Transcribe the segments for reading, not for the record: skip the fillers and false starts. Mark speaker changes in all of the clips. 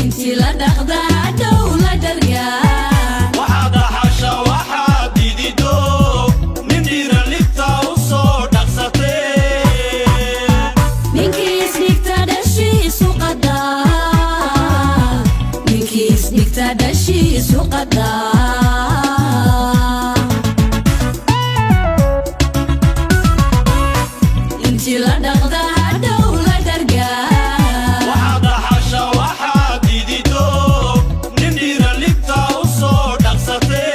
Speaker 1: Intii la dhaqda hadhow la dhargaa.
Speaker 2: Waxaad dhaxasha waxaad didido, nin dhiira libta u soo dhaqsatee.
Speaker 1: Ninkii isdhigta dhashiisu qadaa, ninkii isdhigta dhashiisu qadaa. Intii la dhaqda hadhow la dhargaa.
Speaker 2: Waxaad dhaxasha waxaad didido, nin dhiira libta u soo dhaqsatee.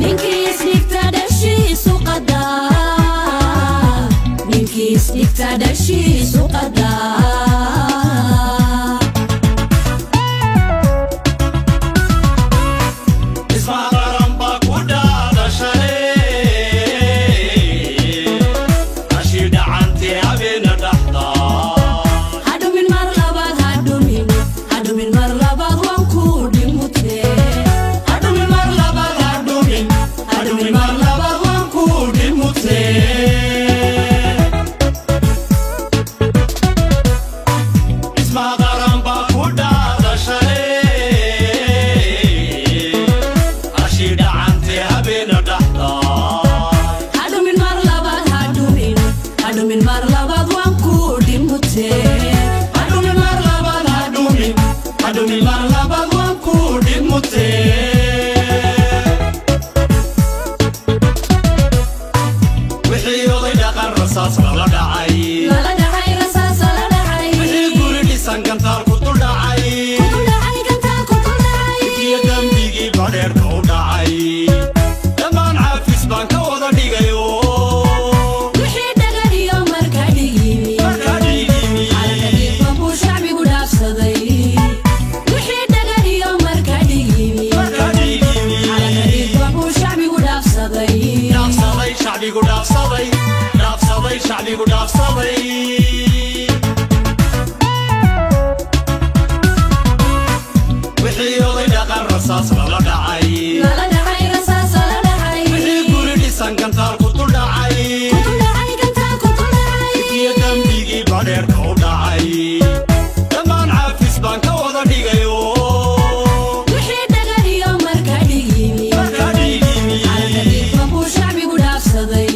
Speaker 1: Ninkii isdhigta dhashiisu qadaa, ninkii isdhigta dhashiisu qadaa.
Speaker 2: Dhismaha qaran baa ku dhaadashale, hashii dhacantee habeena dhaxdaa.
Speaker 1: Hadhumin mar labaad, hadhumin, hadhumin mar labaad, waan ku dhimutee.
Speaker 2: Hadhumin mar labaad, hadhumin, hadhumin mar labaad, waan ku dhimutee. Dhismaha qaran baa ku dhaadashale, hashii dhacantee habeena dhaxdaa.
Speaker 1: Hadhumin mar labaad, hadhumin, hadhumin mar labaad, waan ku dhimutee.
Speaker 2: Hadhumin mar labaad, hadhumin, hadhumin mar labaad, waan ku dhimutee. Wixii oday dhaqan rasaas lala dhacay,
Speaker 1: lala dhacay rasaas lala dhacay,
Speaker 2: wixii guri dhisan gantaal ku dul dhacay,
Speaker 1: ku dhacay gantaal ku dul dhacay,
Speaker 2: iyo dembigii badheerka u dhacay, dhammaan caafis baan ka wada dhigayo.
Speaker 1: Wixii dhagar iyo marka dhigimi,
Speaker 2: markaa dhigimi,
Speaker 1: calanka dhiigba buu shacbigu dhaafsaday. Wixii dhagar iyo marka dhigimi,
Speaker 2: markaa dhigimi,
Speaker 1: calanka dhiigba buu shacbigu dhaafsaday.
Speaker 2: Dhaafsaday shacbigu dhaafsaday, dhaafsaday shacbigu dhaafsaday. Wixii oday dhaqan rasaas lala dhacay,
Speaker 1: lala dhacay rasaas lala dhacay,
Speaker 2: wixii guri dhisan gantaal ku dul dhacay,
Speaker 1: ku dhacay gantaal ku dul dhacay,
Speaker 2: iyo dembigii badheerka u dhacay, dhammaan caafis baan ka wada dhigayo.
Speaker 1: Wixii dhagar iyo marka dhigimi,
Speaker 2: markaa dhigimi,
Speaker 1: calanka dhiigba buu shacbigu dhaafsaday.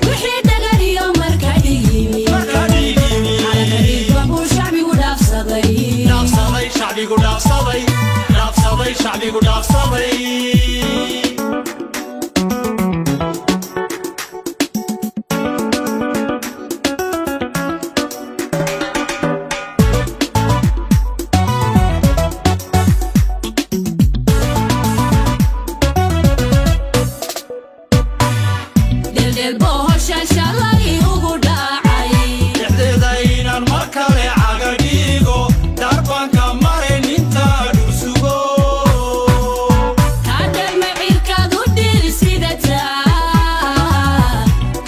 Speaker 1: Wixii dhagar iyo marka dhigimi,
Speaker 2: markaa dhigimi,
Speaker 1: calanka dhiigba buu shacbigu dhaafsaday.
Speaker 2: Dhaafsaday shacbigu dhaafsaday, dhaafsaday shacbigu dhaafsaday.
Speaker 1: Dheeldheel bohosha shalay ugu dhacay,
Speaker 2: Dhexdeeda inaan mar kale caga dhigo, darbanka marayn intaa dhul sugo.
Speaker 1: Kadhelma cirkaad u dhiil sidataa,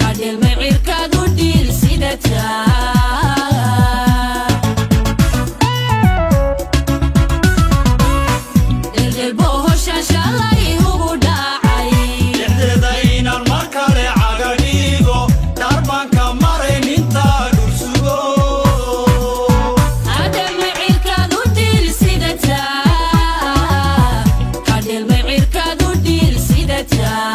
Speaker 1: kadhelma cirkaad u dhiil sidataa. Dheeldheel bohosha shalay ugu dhacay,
Speaker 2: Dhexdeeda inaan mar kale caga dhigo, darbanka marayn intaa dhul sugo.
Speaker 1: Kadhelma cirkaad u dhiil sidataa, kadhelma cirkaad u dhiil sidataa.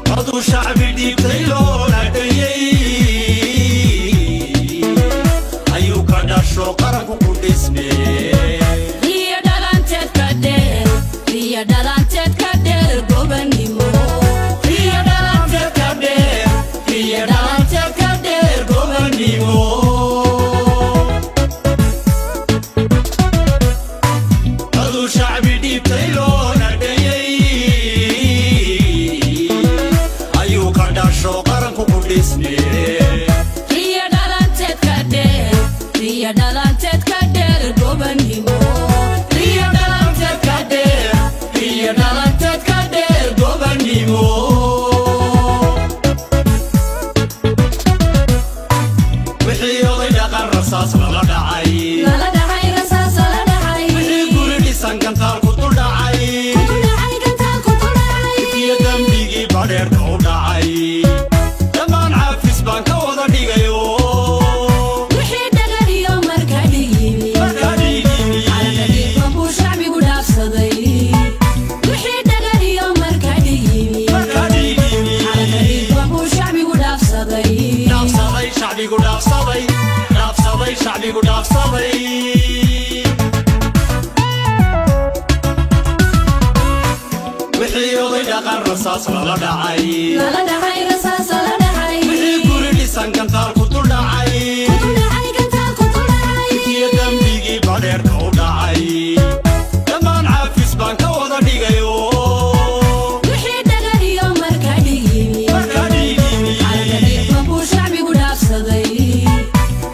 Speaker 2: Coduu shacbi dhiibtay loona dhayey, ayuu ka dhasho qaranku ku dhismee.
Speaker 1: Riyo dhalanteed ka dheer, riyo dhalanteed ka dheer gobanimo.
Speaker 2: Riyo dhalanteed ka dheer, riyo dhalanteed ka dheer gobanimo. Coduu shacbi dhiibtay loona dhayey, ayuu ka dhasho qaranku ku dhismee.
Speaker 1: Riyo dhalanteed ka dheer, riyo dhalanteed ka dheer gobanimo.
Speaker 2: Riyo dhalanteed ka dheer, riyo dhalanteed ka dheer gobanimo. Wixii oday dhaqan rasaas lala dhacay,
Speaker 1: lala dhacay rasaas lala dhacay,
Speaker 2: wixii guri dhisan gantaal ku dul dhacay,
Speaker 1: ku dhacay gantaal ku dul dhacay,
Speaker 2: iyo dembigii badheerka u dhacay, dhammaan dhaafsaday. Wixii oday dhaqan rasaas lala dhacay,
Speaker 1: lala dhacay rasaas lala dhacay.
Speaker 2: Wixii guri dhisan gantaal ku dul dhacay,
Speaker 1: ku dhacay gantaal ku dul dhacay.
Speaker 2: Iyo dembigii badheerka u dhacay dhammaan caafis baan ka wada dhigayo.
Speaker 1: Wixii dhagar iyo marka dhigimi,
Speaker 2: marka dhigimi,
Speaker 1: calanka buu shacbigu dhaafsaday.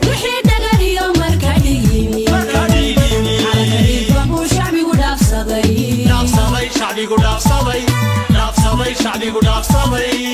Speaker 1: Wixii dhagar iyo marka dhigimi,
Speaker 2: marka dhigimi,
Speaker 1: calanka buu shacbigu dhaafsaday.
Speaker 2: Dhaafsaday shacbigu dhaafsaday, dhaafsaday shacbigu dhaafsaday.